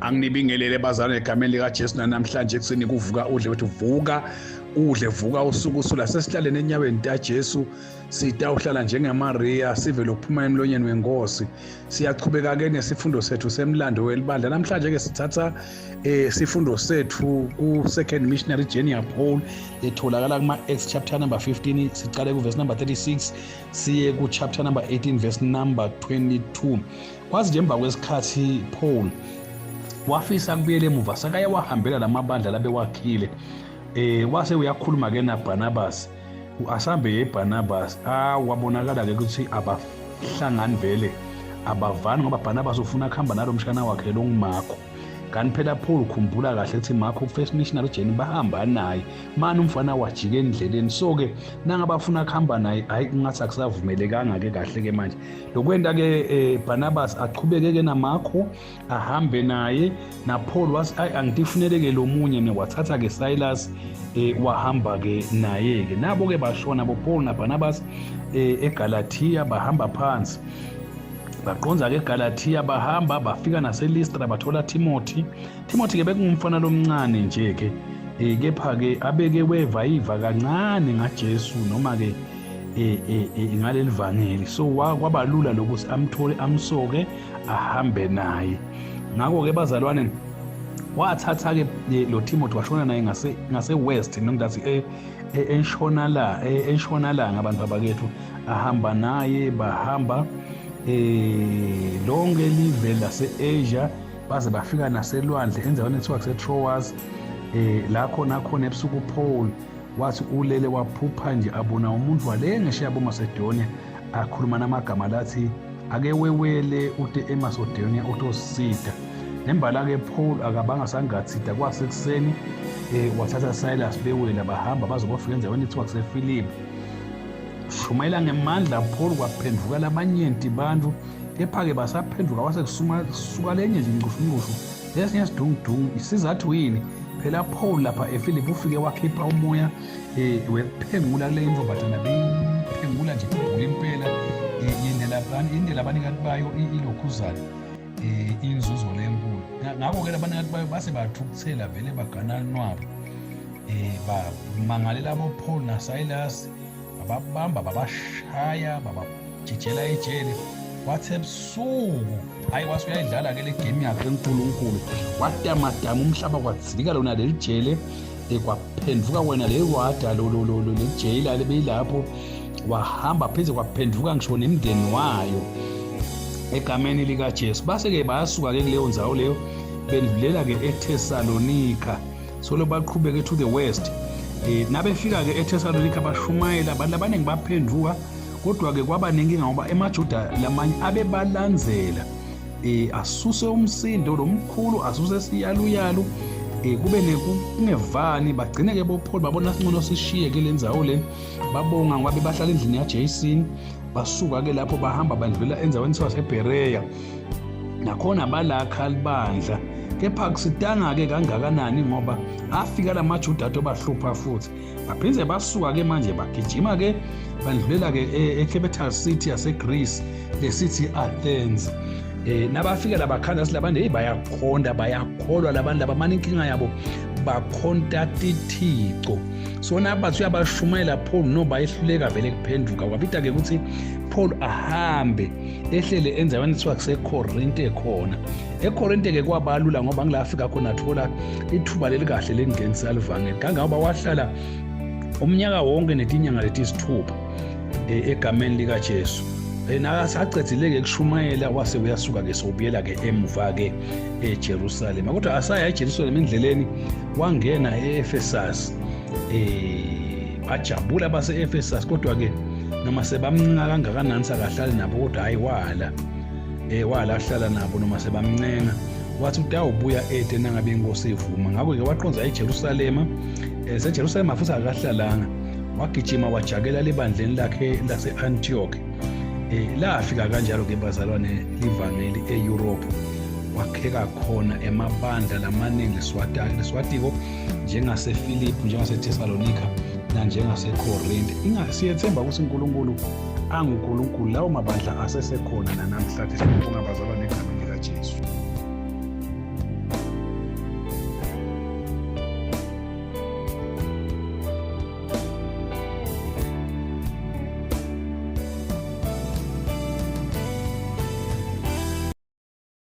Anginibingelele bazalwane egameni likaJesu namhlanje ekuseni kuvuka udle wethu, vuka udle, vuka usuku usula sesihlaleni enyaweni taJesu, sitawuhlala njengeMariya sive lokuphuma emlonyeni wenkosi. Siyachubeka-ke nesifundo sethu semlando welibandla. Namhlanje-ke sithatha sifundo sethu ku-second missionary journey yaPaul etholakala kuma-Acts chapter number 15, sicale ku-verse number 36 siye ku-chapter number 18 verse number 22. Kwazi nje emva kwesikhathi Paul wafisa kubuyela emuva, sakaya wahambela lamabandla labewakhile, wase uyakhuluma ke naBarnabas, asambe yeBarnabas. Wabonakala ke ukuthi abahlangani vele, abavani, ngoba Barnabas ufuna kuhamba nalo mshana wakhe lo nguMarko. Kanti phela Paul ukhumbula kahle ukuthi Marko first missionary journey bahamba naye, manje umfana wajika endleleni, so ke nangabafuna kuhamba naye hayi kungathi akusavumelekanga ke kahle ke manje. Lokwenta ke Barnabas achubeke ke naMarko ahambe naye, naPaul wathi ayi angitifunele-ke lo munye, ne wathatha-ke Silas, wahamba ke naye-ke. Nabo-ke bashona boPaul naBarnabas eGalathiya, bahamba phansi baqonza-ke eGalathiya, bahamba bafika naseListra bathola Timothy. Timothy-ke bekungumfana lomncane nje-ke, kepha-ke abeke weva iva kancane ngaJesu noma-ke ngaleli vangeli, so kwabalula lokuthi amthole amsoke ahambe naye. Ngakho-ke bazalwane wathatha-ke lo Timothy washona naye ngase-west, noma ngathi entshonalanga abantu abakethu, ahamba naye bahamba lonke live lase-Asia baze bafika naselwandle endaweni ethiwa kuse-Troas. La khona khona ebusuku Paul wathi ulele waphupha nje abona umuntu wale ngesheya boMacedonia akhuluma namagama lathi ake wewele ute eMacedonia utosida. Nembala-ke Paul akabanga sangathida, kwasekuseni wathatha Silas bewela bahamba baze bafika endaweni ethiwa kuseFilipi. Shumayela ngemandla Paul, kwaphenduka labanyenti bantu, kepha-ke basaphenduka kwase kusuka lenye nje inqushunqushu lesinye isidungudungu. Isizathu yini? Phela Paul lapha eFilipi ufike wakhipha umoya wekuphengula kule intombazana, beyiphengula nje phengula impela, yendela abanikati bayo ilokhuzana inzuzo lenkulu. Ngakho-ke labanikati bayo base bathukuthela vele bagana lunwabo, bamangalela aboPaul naSilas, bababamba babashaya babajijela ejele. Wathi ebusuku hayi wase uyayidlala-ke le game yakhe enkulunkulu, watamatama umhlaba kwadzilika lona leli jele, kwaphenduka wena leli wada leli jele lebeyilapho, wahamba pheze kwaphenduka ngisho nemndeni wayo egameni likaJesu. Base-ke bayasuka-ke kuleyo ndzawo leyo bendlulela-ke eThesalonika, solo baqhubeke to the west. Nabefika-ke eThesalonika bashumayela, abantu abaningi baphenduka, kodwa-ke kwaba nenkinga ngoba emaJuda lamanye abebalandzela, asuse umsindo lomkhulu, asuse siyaluyalu, kube nekungevani, bagcine-ke boPaul babona sincono sishiye-ke le ndzawo le. Babonga ngoba bebahlala endlini yaJason. Basuka-ke lapho bahamba bandlula endaweni ethiwa seBhereya, nakhona balakha libandla, kepha kusitanga-ke kangakanani ngoba afika la maJuda atobahlupha futhi. Baphinde basuka-ke manje bagijima-ke bandlulela-ke e-capital city yaseGreece lesithi Athens. Nabafika labakhanda silabantu hey bayakhonda bayakholwa labantu laba, mane inkinga yabo bakhonta tithixo. So nabathi uyabashumayela Paul no bayehluleka vele kuphenduka. Kwabida-ke ukuthi Paul ahambe ehlele endaweni ethiwa kuseKorinte khona. EKorinte-ke kwabalula ngoba ngila afika khona athola ithuba leli kahle lengenisa livangeli, kangangoba wahlala umnyaka wonke netinyanga letisithupha egameni likaJesu. Nakasacedzile-ke kushumayela wase uyasuka-ke sowubuyela-ke emuva-ke eJerusalema. Kodwa asaya eJerusalema endleleni wangena e-Efesas, bajabula base-Efesas, kodwa-ke noma sebamncenga kangakanani sakahlali nabo, kodwa hhayi wala, wala ahlala nabo noma sebamncenga, wathi utawubuya ede nangabe inkosi ivuma. Ngakho-ke waqonza eJerusalema. SeJerusalema futhi akahlalanga, wagijima wajakela lebandleni lakhe lase-Antioch. Lafika kanjalo-ke bazalwane livangeli e-Europe, wakheka khona emabandla lamaningi leswatiko njengaseFilipi, njengaseThesalonika nanjengaseKorinte. Siyethemba ukuthi uNkulunkulu anguNkulunkulu, lawo mabandla asesekhona nanamhlanje. Siyabonga bazalwane egameni likaJesu.